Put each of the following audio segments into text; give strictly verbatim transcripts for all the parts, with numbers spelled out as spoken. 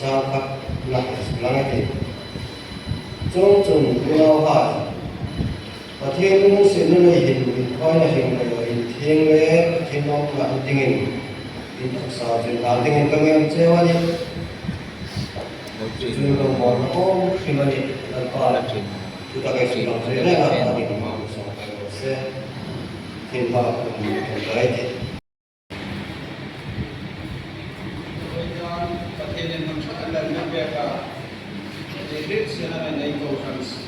Khat na lang a ti. Chuongchun, unauhai, Pathien lungsietna nei hin, inkhawina hring le, inthieng le, Pathien lawmthu dingin, inthawk sa chin dan dingin ka ngên cheu a nih. Chu chu lo mawlna awm hrim a nih, Lalpa. Chu taka ei suklang chu le na ka ding ma sawm kai lo se. Thin ba ka ni ka kai ti. Pathienin hmang ṭhat a kan hmang pek a, Pathien hriet sienla nei ko kan si.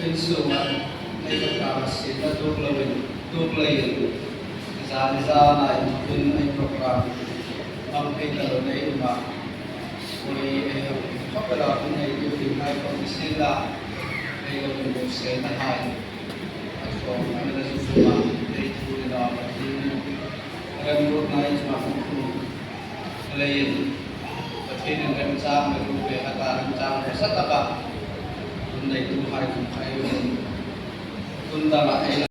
Insunga nei ko kan si, na tuk loin, tuk leiin. Zan zan a intun ei program hmang thei ta lo nei um a. Ui, eh, khawpela hun neitu dinghai khawm ni sienla, ei lo inbuotsaihnahai a ṭawng a ni la zuk um a, ei thu ni la Pathien remruotna ei chunga hung tlung leiin, Pathienin remchang le ruok le a ta remchang nasa taka hun neituhai khawm ei lo hun danga ei